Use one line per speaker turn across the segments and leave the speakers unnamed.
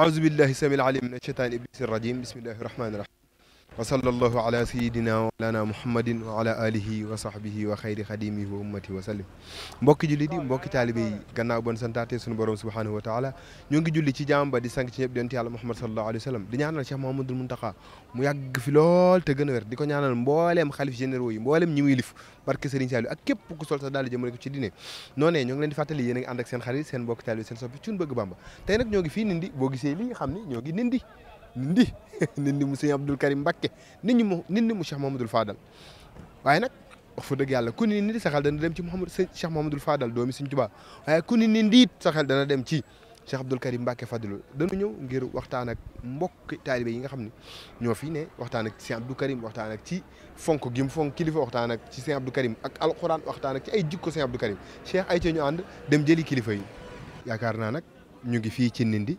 أعوذ بالله السميع العليم من الشيطان إبليس الرجيم بسم الله الرحمن الرحيم وصلى الله على سيدنا ومولانا محمد وعلى آله وصحبه وخير خديمه وأمته وسلم mbokki julli di mbokki taalibe yi gannaaw bon santaate sunu borom subhanahu wa taala ñoo ngi julli ci jaam ba di sang ci ñëpp yonent yàlla Muhammad sallallahu alayhi wa sallam di ñaanal Cheikh Mouhamadoul Mountakha mu yàgg fi lool te gën a wér di ko ñaanal mbooleem xalif généraux yi mbooleem ñi muy lif barke Serigne Saliou ak képp ku sol sa daal jëmale ko ci diine noonee ñoo ngi leen di fàttali yéen a ngi ànd ak seen xarit seen mbokki taalibe seen soppi cun bëgg Bamba tey nag ñoo ngi fii Ndindy boo gisee lii xam ni ñoo ngi Ndindy mu Serigne Abdoul Karim Mbacké Ndindy mu Cheikh Mouhamadoul Fadal waaye nag wax fa dëgg yàlla ku ni Ndindy sa xel dana dem ci Cheikh Mouhamadoul Fadal doomi Serigne Touba waaye ku ni Ndindy sa xel dana dem ci Cheikh Abdoul Karim Mbacké Fadilu dañu ñëw ngir waxtaan ak mbokk taalibe yi nga xam ne ñoo fi ne waxtaan ak Cheikh Abdoul Karim waxtaan ak ci fonk gi mu fonk kilifa waxtaan ak ci Cheikh Abdoul Karim ak alxuraan waxtaan ak ci ay jikko Cheikh Abdoul Karim Cheikh ay ci ñu ànd dem jëli kilifa yi yaakaar naa nag ñu ngi fii ci Ndindy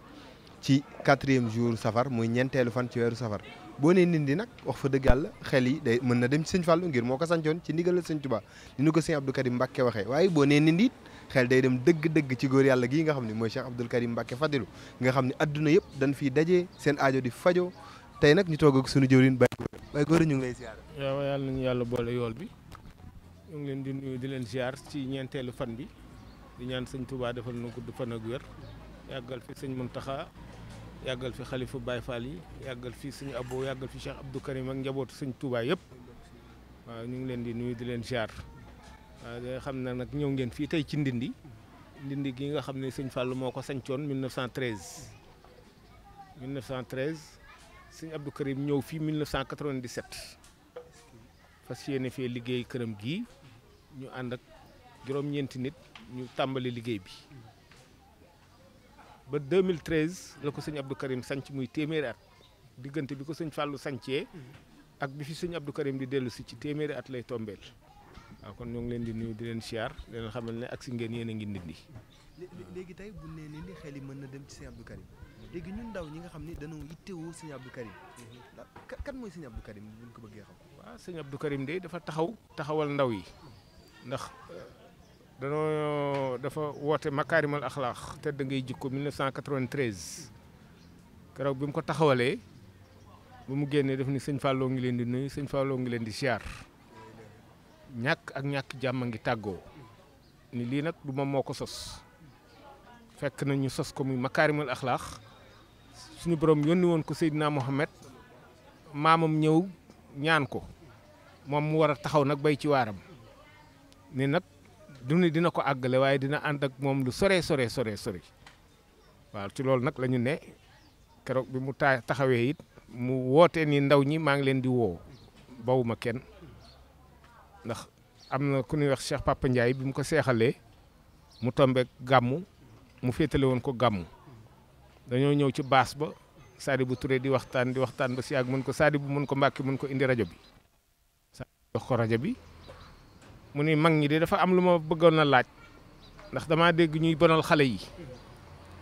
ci 4e jour safar muy ñeenteelu fan ci weeru safar boo nee Ndindy nag wax fa dëgg yàlla xel yi day mën na dem ci sëñ Fallou ngir moo ko sancoon ci ndigal la sëñ Touba ni ko Cheikh Abdoul Karim Mbacké waxee waaye boo nee Ndindy xel day dem dëgg-dëgg ci góor yàlla gii nga xam ne mooy Cheikh Abdoul Karim Mbacké Fadilu nga xam ne adduna yëpp dañ fiy daje seen aajo di fajo tey nag ñu toog ak suñu jëwriñ Baye Gora ñu ngi lay ziar.
waaw yàlla nañu yàlla boole yool bi ñu ngi leen di nuyu di leen ziar ci ñeenteelu fan bi di ñaan sëñ Touba defal na gudd fan ak wér yàggal fi sëñ Mountakha yàggal fi xalifa Baye Fall yi yàggal fi sëñ Abo yàggal fi Cheikh Abdou Karim ak njabootu sëñ Touba yëpp waaw ñu ngi leen di nuyu di leen ziar waaw da xam na nag ñëw ngeen fii tey ci Ndindy gi nga xam ne sëñ Fallou moo ko sañcoon 1913 sëñ Abdou Karim ñëw fii 1997 fas yéene fee liggéey këram gii ñu ànd ak juróom-ñeenti nit ñu tàmbali liggéey bi ba 2013 la ko sëñ Abdou Karim sanc muy téeméeri at diggante bi ko sëñ Fallou sancee ak bi fi sëñ Abdou Karim di dellu si ci téeméeri at lay tombeel waaw kon ñoo ngi leen di nuyu di leen siyaar di leen xamal ne ak si ngeen yéen a ngi Ndindy.
léegi tey bu nee Ndindy xel yi mën na dem ci sëñ Abdou Karim léegi ñun ndaw ñi nga xam ne dañoo yittewoo sëñ Abdou Karim kan mooy sëñ Abdou Karim bu ñu ko bëggee xam.
waaw sëñ Abdou Karim de dafa taxawal ndaw yi ndax dafa woote makaarimal axlaax te da ngay jikko 1993 keroog bi mu ko taxawalee ba mu génnee def ni sëñ Fallou ngi leen di nuyu sëñ Fallou ngi leen di siyaar ñàkk jàmm ngi tàggoo ni lii nag du moom moo ko sos fekk na ñu sos ko muy makaarimal axlaax suñu borom yónni woon ko Seydina Mohamed maamam ñëw ñaan ko moom mu war a taxaw nag bay ci waaram ni nag du ni dina ko àggale waaye dina ànd ak moom lu sore waaw ci loolu nag la ñu ne keroog bi mu taxawee it mu woote ni ndaw ñi maa ngi leen di woo bawuma kenn ndax am na ku ñuy wax Cheikh Papa Ndiaye bi mu ko seexalee mu tombeek gàmmu mu féetale woon ko gàmmu dañoo ñëw ci baas ba Sadibou Touré di waxtaan ba si ak mën ko Sadibou mën ko Mbacké mën ko indi rajo bi jox ko rajo bi mu ni mag ñi de dafa am lu ma bëggoon a laaj ndax damaa dégg ñuy bonal xale yi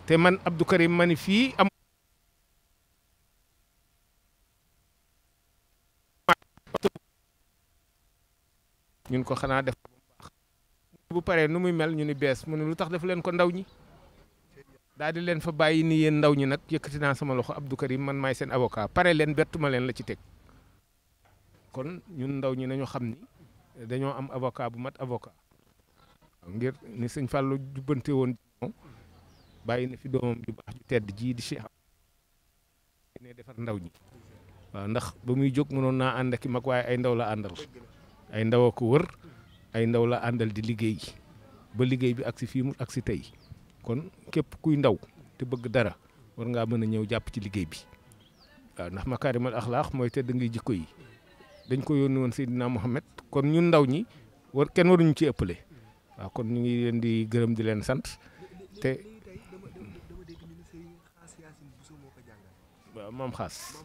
te man Abdou Karim ma ni fii am ñun ko xanaa def bu paree nu muy mel ñu ni bees mu ne lu tax def leen ko ndaw ñi daal di leen fa bàyyi ni yéen ndaw ñi nag yëkkati naa sama loxo Abdou Karim man maay seen avocat pare leen bettuma leen la ci teg kon ñun ndaw ñi nañu xam ni dañoo am avocat bu mat avocat ngir ni sëñ Fallou jubbante woon bàyyi na fi doomam ju baax ju tedd jii di Cheikh ne defar ndaw ñi waaw ndax ba muy jóg mënoon naa ànd ak i mag waaye ay ndaw la àndal ay ndaw a ko wër ay ndaw la àndal di liggéey ba liggéey bi agsi fii mu agsi tey kon képp kuy ndaw te bëgg dara war ngaa mën a ñëw jàpp ci liggéey bi waaw ndax makaarimal axlaax mooy tedd ngay jikko yi dañ ko yónni woon Seydina Mohamed kon ñun ndaw ñi kenn waruñu ci ëppale waaw kon ñu ngi leen di gërëm di leen sant te waaw maam xaas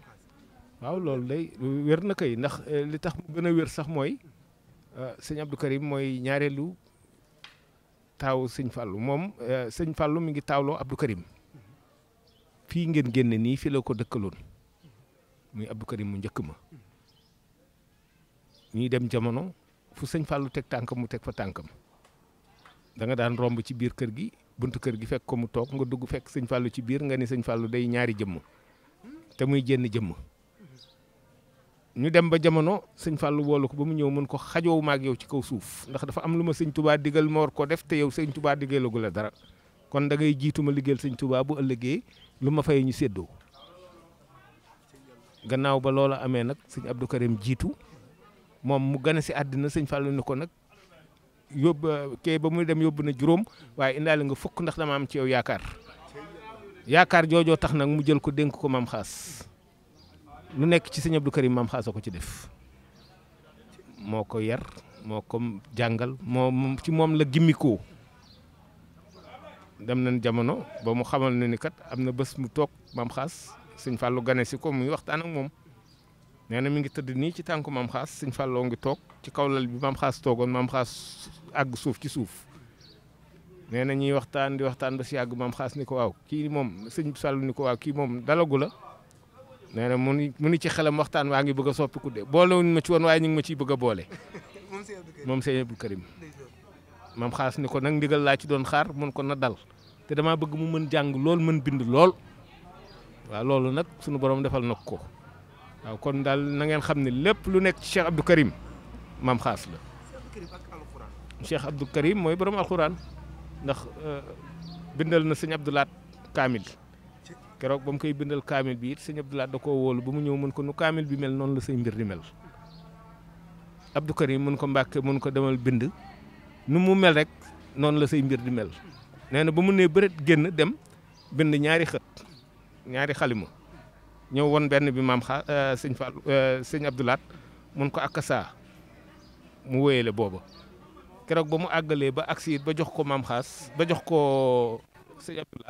waaw loolu day wér na kay ndax li tax mu gën a wér sax mooy sëñ Abdou Karim mooy ñaareelu taaw sëñ Fallou moom sëñ Fallou mi ngi taawloo Abdou Karim fii ngeen génne nii fi la ko dëkkaloon muy Abdou Karim mu njëkk ma ñuy dem jamono fu sëñ Fallou teg tànkam mu teg fa tànkam da nga daan romb ci biir kër gi buntu kër gi fekk ko mu toog nga dugg fekk sëñ Fallou ci biir nga ni sëñ Fallou day ñaari jëmm te muy jenn jëmm ñu dem ba jamono sëñ Fallou woolu ko ba mu ñëw mën ko xajoowu maag yow ci kaw suuf ndax dafa am lu ma sëñ Touba digal ma war ko def te yow sëñ Touba digalagu la dara kon da ngay jiitu ma liggéeyal sëñ Touba bu ëllëgee lu ma fay ñu séddoo gannaaw ba loola amee nag sëñ Abdou Karim jiitu moom mu gane si àddina sëñ Fallou ni ko nag yóbbu kee ba muy dem yóbbu na juróom waaye indaale nga fukk ndax dama am ci yow yaakaar joojoo tax nag mu jël ko dénk ko maam xaas lu nekk ci sëñ Abdou Karim maam xaas a ko ci def moo ko yar moo ko jàngal ci moom la gimmikoo dem nañ jamono ba mu xamal ne ni kat am na bés mu toog maam xaas sëñ Fallou gane si ko muy waxtaan ak moom nee na mi ngi tëdd nii ci tànku maam xaas sëñ Fallou ngi toog ci kaw lal bi maam xaas toogoon maam xaas àgg suuf ci suuf nee na ñuy waxtaan di waxtaan ba si yàgg maam xaas ni ko waaw kii moom sëñ Fallou ni ko waaw kii moom dalagu la nee na mu ni ci xelam waxtaan waa ngi bëgg a soppiku de boolewuñ ma ci woon waaye ñu ngi ma ciy bëgg a boole moom sëñ Abdou Karim maam xaas ni ko nag ndigal laa ci doon xaar mun ko na dal te damaa bëgg mu mën jàng lool mën bind lool waaw loolu nag sunu borom defal na ko waaw kon daal na ngeen xam ne lépp lu nekk ci Cheikh Abdou Karim maam xaas la Cheikh Abdou Karim mooy borom alxuraan ndax bindal na sëñ Abdou Lahat kaamil keroog ba mu koy bindal kaamil bi it sëñ Abdou Lahat da koo wóolu ba mu ñëw mën ko nu kaamil bi mel noonu la say mbir di mel Abdou Karim mën ko Mbàkke mën ko demal bind nu mu mel rek noonu la say mbir di mel nee na ba mu nee bëreet génn dem bind ñaari xalima ñëw won benn bi maam sëñ Fall sëñ Abdou Lahat mun ko akasa mu wéyale booba keroog ba mu àggalee ba agsi ba jox ko maam xaas ba jox ko sëñ Abdou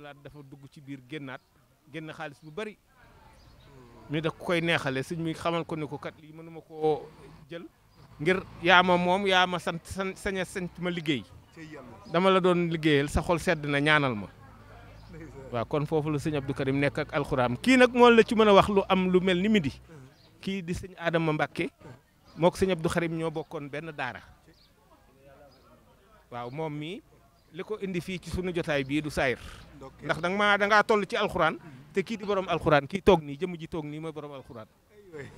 Lahat dafa dugg ci biir génn xaalis bu bari ñu da koy neexale sëñ mi xamal ko ni ko kat lii mënuma koo jël ngir yaa ma moom yaa ma sant ma liggéey dama la doon liggéeyal sa xol sedd na ñaanal ma waaw kon foofu la sëñ Abdou Karim nekk ak alxuraan kii nag moo la ci mën a wax lu am lu mel ni midi kii di sëñ Adama Mbacke moo ko sëñ Abdou Karim ñoo bokkoon benn daara waaw moom mii li ko indi fii ci sunu jotaay bii du saayir ndax dangaa toll ci alxuraan te kii di borom alxuraan kii toog nii jëmm ji toog nii mooy borom alxuraan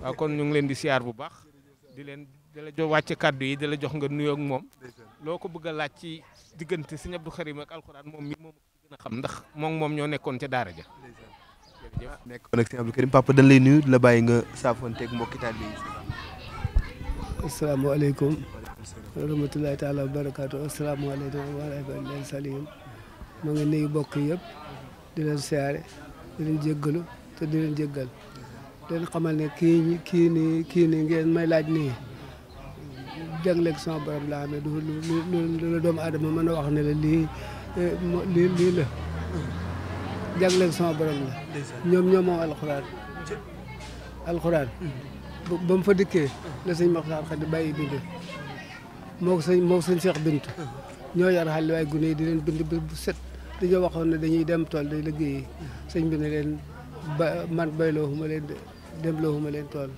waaw kon ñu ngi leen di siyaar bu baax di la jox wàcce kàddu yi di la jox nga nuyoo ak moom loo ko bëgg a laaj ci diggante sëñ Abdou Karim ak alxuraan moom mii moom gën a xam ndax moom ñoo nekkoon ca daara ja jërëjëf
nekkoon ak sëñ Abdou Karim papa dañ lay nuyu la bàyyi nga saafonteeg mbokki taalibe yi.
asalaamaaleykum wa rahmatulahi taala wa barakaatu asalaamaaleykum wa rahmatullahi salim ma ngi nuyu bokk yëpp di leen siyaare di leen jéggalu te di leen jéggal di leen xamal ne kii nii ngeen may laaj nii jagleeg sama borom laa amee du la doomu aadama mën a wax ne la lii la jagleeg sama borom la ñoom moom alxuraan ba mu fa dikkee la sëñ Maxtaar Xadi bàyyi bind moo sëñ Cheikh Bint ñoo yar xale waaye gune yi di leen bind bu set dañoo waxoon ne dañuy dem tool day liggéeyi sëñ bi ne leen man bayloo ma leen demloo ma leen tool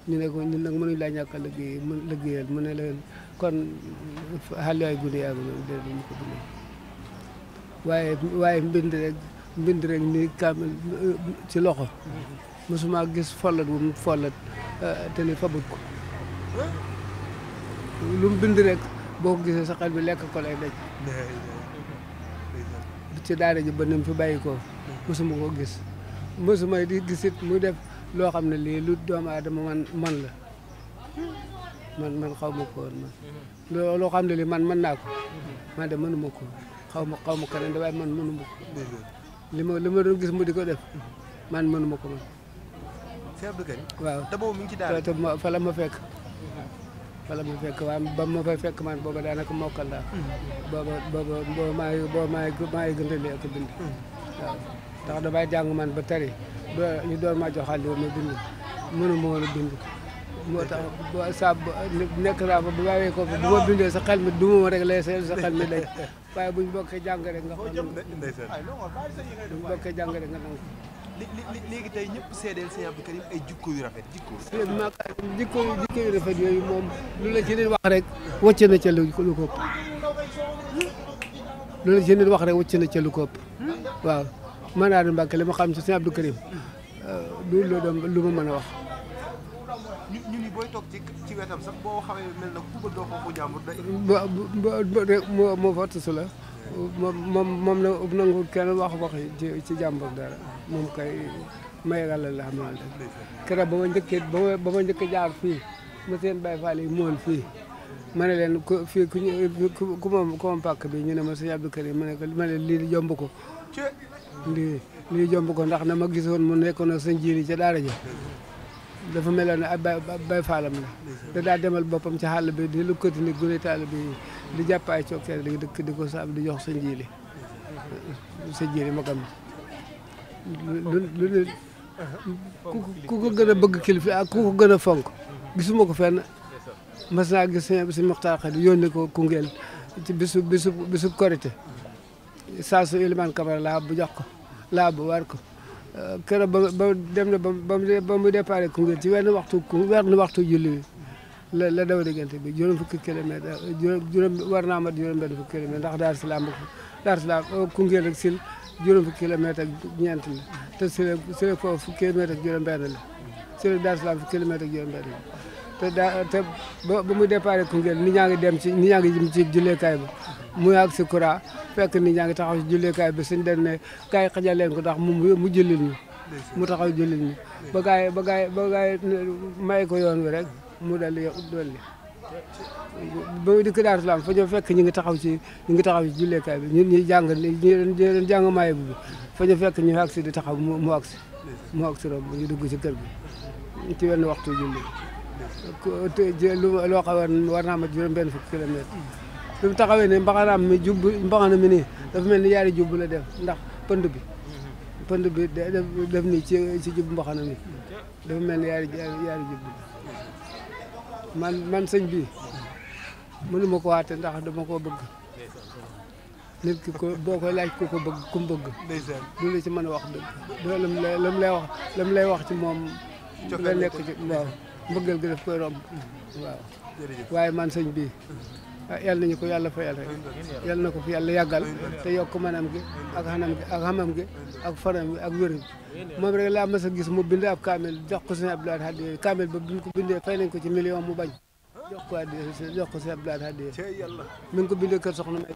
ñu ne ko ñun nag mënuñ laa ñàkk a liggéeyal mu ne leen kon xale waaye gune yaa ngi noonu ñu ko bind waaye mbind rek ni kaamil ci loxo mosuma gis follat bu mu follat te ni fabut ko lu mu bind rek boo ko gisee sa xel bi lekk ko lay daj ci daara ji ba ni mu fi bàyyi ko mosuma ko gis mosuma di gisit muy def loo xam ne lii lu doomu aadama man la man xaw ma ko woon man loo xam ne lii man mën naa ko man de mënuma ko xaw ma keneen de waaye man mënuma ko li ma doon gis mu di ko def man mënuma ko man
Cheikh Abdou Karim
waaw
te boobu mi ngi ci daara
te fa la ma fekk waaw ba ma fay fekk man booba daanaka mokkal laa booba maa ngi gëntali ak bind waaw ndax damay jàng man ba tari ñu door maa jox xale ma bind mënuma woon a bind moo tax saa nekk naa fa bu bàyyee ko fa bu ma bindee sa xel mi du ma rek lay sa xel mi day waaye buñ bokkee jàng rek nga xam buñ bokkee jàng rek nga nangu
léegi tey ñëpp seedeel sëñ Abdou Karim ay jikko yu rafet
jikko yu rafet yooyu moom lu la ci nit wax rek wàcce na ca lu ko loolu ci nit wax rek wëcc na ca lu ko ëpp waaw man naa di Mbàkke li ma xam ci sëñ Abdou Karim du lu ma mën a wax.
ñu ni booy toog ci wetam sax boo xawee mel na ku bëgg a xooxu jàmbur day.
moo fa su la moom la nangu kenn wax ci jàmbur dara moom kay may yàlla la xam naa ne keroog ba ma njëkkee jaar fii ma seen Baye Fall yi mool fii ma ne leen fii ku moom pàkk bi ñu ne ma sëñ Abdou Karim ma ne lii di jomb ko lii jomb ko ndax na ma gisoon mu nekkoon ak sëñ Jiili ca daara ja dafa meloon ne ay Baye Fallam la da daa demal boppam ci xàll bi di lu këti ni gune taal bi di jàpp ay cookteer di dëkk di ko saab di jox sëñ Jiili magam lu ku ko gën a bëgg kilifa ak ku ko gën a fonk gisuma ko fenn mas naa gis si Muxtaar Xadi yónni ko Koungheul ci bisu korité saa su Ilimaan Kamara laa bu jox ko laa bu war ko keroog ba dem na ba mu départ Koungheul ci wenn waxtu julli bi la daw diggante bi juróom fukki kilomètre juróom war naa mat juróom benn fukki kilomètre ndax Daar Salaam Koungheul ak Sil juróom fukki kilomètre ak ñeent la te Sil foofu fukki kilomètre ak juróom benn la Sil Daar Salaam fukki kilomètre ak juróom benn la te ba mu départ Koungheul nit ñaa ngi dem ci julleekaay ba mu àgg si Kura fekk nit ñaa ngi taxaw ci julleekaay bi suñ den ne kaay xajal leen ko ndax mu jullil ñu mu taxaw jullil ñu ba gaay may ko yoon wi rek mu dolli ba mu dikk Daaru Salaam fa ñoo fekk ñu ngi taxaw ci julleekaay bi ñun ñuy jàng maaye bi fa ñu fekk ñu agsi di taxaw mu agsi rob ñu dugg ci kër gi ci wenn waxtu julli loo xam war naa mat juróom benn fukki kilomètre bi mu taxawee ne mbaxana mi nii dafa mel ni yaari jubb la def ndax pënd bi def nii ci jub mbaxana mi dafa mel ni yaari jubb man sëñ bi mënuma ko waate ndax dama koo bëgg nit ki ko boo koy laaj ku ko bëgg ku mu bëgg du la ci mën a wax dëgg lam lay wax ci moom la nekk ci waaw mbëggal gi daf koy romb waaw waaye man sëñ bi yàlla nañu ko yàlla fayal rek yàlla na ko fi yàlla yàggal te yokk manam gi ak xamam gi ak fanam gi ak wéram moom rek laa mas a gis mu bind ab kaamil jox ko sëñ Abdoulaye Hadiye kaamil ba bi ñu ko bindee fay nañ ko ci million mu bañ jox ko sëñ Abdoulaye Hadiye mi ngi ko bindee kër soxna May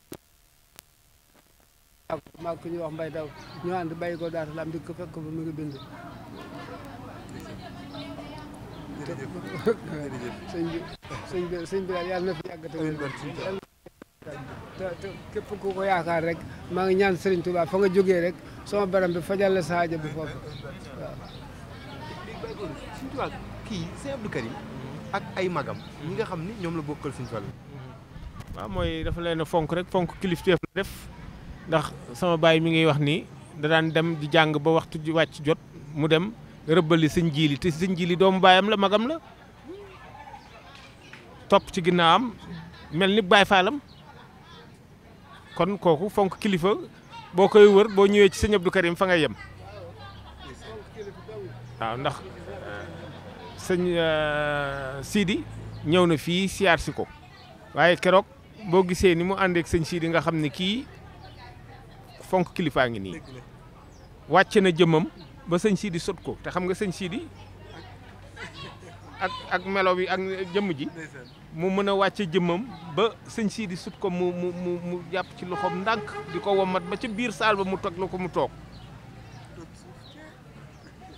maa ko ñuy wax Mbay Daw ñu ànd bàyyi ko Daaru Salaam di ko fekk ko ba mu ngi bind sëñ bi daal yàlla na fi yàgg te képp ku ko yaakaar rek maa ngi ñaan Serigne Touba fa nga jógee rek sama baram bi fajal la saaja bi foofu waaw.
Serigne Touba kii Serigne Abdou Karim ak ay magam ñi nga xam ni ñoom la bokkal Serigne Fall.
waaw mooy dafa leen a fonk rek fonk kilifteef la def ndax sama baay mi ngi wax ni da daan dem di jàng ba waxtu ji wàcc jot mu dem rëbbali sëñ Jiili te sëñ Jiili doomu baayam la magam la topp ci ginnaawam mel ni Baay Faalam kon kooku fonk kilifa boo koy wër boo ñëwee ci sëñ Abdou Karim fa nga yem waaw ndax sëñ Sidi ñëw na fii siyaar si ko waaye keroog boo gisee ni mu àndeek sëñ Sidi nga xam ne kii fonk kilifaa ngi nii wàcce na jëmmam ba sëñ Sidi sot ko te xam nga sëñ Sidi ak melo bi ak jëmm ji mu mën a wàcce jëmmam ba sëñ Sidi sut ko mu jàpp ci loxoom ndànk di ko womat ba ca biir saal ba mu toog la ko mu toog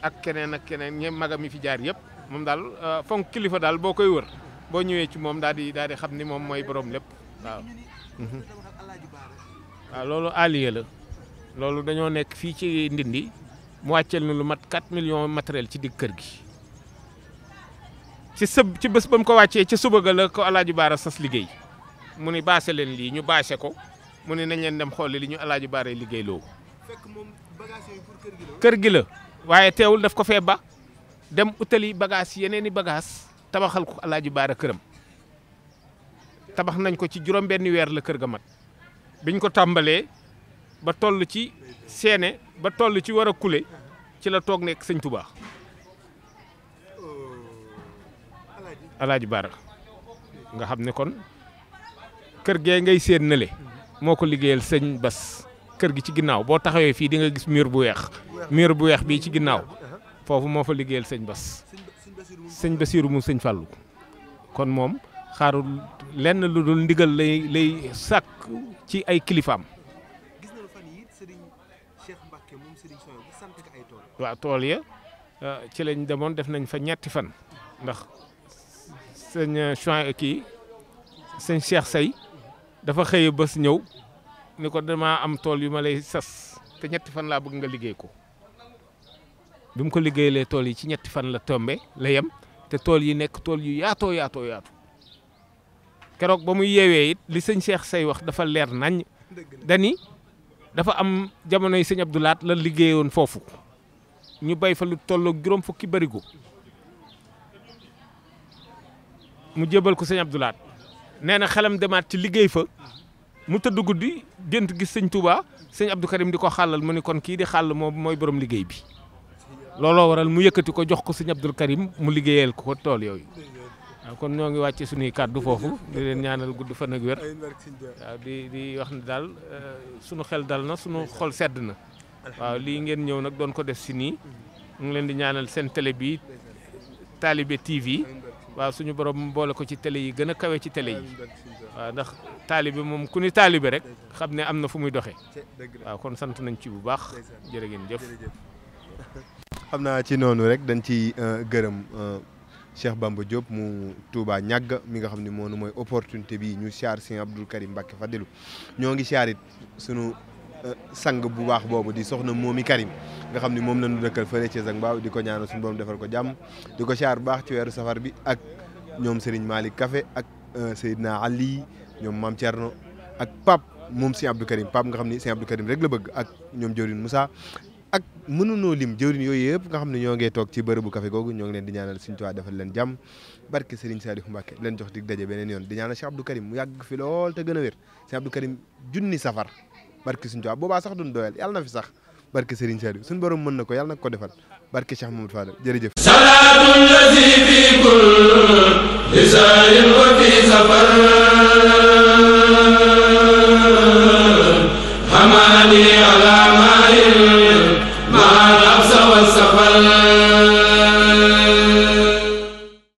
ak keneen ñe magam yi fi jaar yëpp moom daal fonk kilifa daal boo koy wër boo ñëwee ci moom daal di xam ni moom mooy borom lépp waaw. waaw loolu allié la loolu dañoo nekk fii ci Ndindi mu wàcceel na lu mat 4 millions matériel ci digg kër gi ci bés ba mu ko wàccee ca suba ga la ko Alaaji Baara sas liggéey mu ni baase leen lii ñu baase ko mu ne nañ leen dem xooli li ñu Alaaji Baara liggéey loo kër gi la waaye teewul daf ko fee ba dem utali bagage yeneen i bagage tabaxal ko Alaaji Baara këram tabax nañ ko ci juróom benn weer la kër ga mat biñ ko tàmbalee ba toll ci seene ba toll ci war a kule ci la toog nekk sëñ Touba Alaaji Baara nga xam ne kon kër gee ngay seen nële moo ko liggéeyal sëñ Bas kër gi ci ginnaaw boo taxawee fii di nga gis mur bu weex bii ci ginnaaw foofu moo fa liggéeyal sëñ Bas sëñ Basiiru mu sëñ Fàllu kon moom xaarul lenn lu dul ndigal lay sàkk ci ay kilifaam. waaw tool ya ci lañ demoon def nañ fa ñetti fan ndax sëñ sëñ Cheikh Say dafa xëye bés ñëw ni ko damaa am tool yu ma lay sas te ñetti fan laa bëgg nga liggéey ko bi mu ko liggéeyalee tool yi ci ñetti fan la tombe la yem te tool yi nekk tool yu yaatoo keroog ba muy yeewee it li sëñ Cheikh Say wax dafa leer nañ dani dafa am jamonoy sëñ Abdou Lahat la liggéeyoon foofu ñu bay fa lu tolloog juróom fukki barigo mu jébal ko sëñ Abdou Lahat nee na xelam demaat ci liggéey fa mu tëdd guddi gént gis sëñ Touba sëñ Abdou Karim di ko xàllal mu ni kon kii di xàll moom mooy borom liggéey bi looloo waral mu yëkkati ko jox ko sëñ Abdou Karim mu liggéeyal ko tool yooyu waaw kon ñoo ngi wàcce suñuy kàddu foofu di leen ñaanal gudd fan ak wér waaw di wax ne daal suñu xel dal na suñu xol sedd na waaw lii ngeen ñëw nag doon ko def si nii mu ngi leen di ñaanal seen télé bi Talibé TV waaw suñu borom boole ko ci télé yi gën a kawe ci télé yi waaw ndax taalibe moom ku ni taalibe rek xam ne am na fu muy doxee waaw kon sant nañ ci bu baax jërë ngeen jëf.
xam naa ci noonu rek dañ ci gërëm Cheikh Bamba Diop mu Touba ñàgg mi nga xam ne moom mooy opportunité bi ñu siyaar Sëñ Abdou Karim Mbacké Fadilou ñoo ngi siyaarit sunu sang bu baax boobu di soxna Momi Karim nga xam ne moom la ñu dëkkal fële ci Zang Mbaaw di ko ñaanal suñu borom defal ko jàmm di ko siyaar bu baax ci weeru safar bi ak ñoom Serigne Malick Café ak Seydina Ali ñoom Mame Thierno ak Pape moom Sëñ Abdou Karim Pape nga xam ni Sëñ Abdou Karim rek la bëgg ak ñoom Jawrin Moussa ak mënunoo lim jëwriñ yooyu yëpp nga xam ne ñoo ngee toog ci bërëbu café googu ñoo ngi leen di ñaanal Sëriñ Tuubaa defal leen jàmm barke Serigne Saliou Mbacké leen jox dig daje beneen yoon di ñaanal Cheikh Abdou Karim mu yàgg fi lool te gën a wér Cheikh Abdou Karim junni safar barke Sëriñ Tuubaa boobaa sax duñ doyal yàlla na fi sax barke Serigne Saliou suñu borom mën na ko yàlla na ko defal barke Cheikh Mamadou Fadal jërëjëf salaatu lazi fi kulli lisanin wa fi safar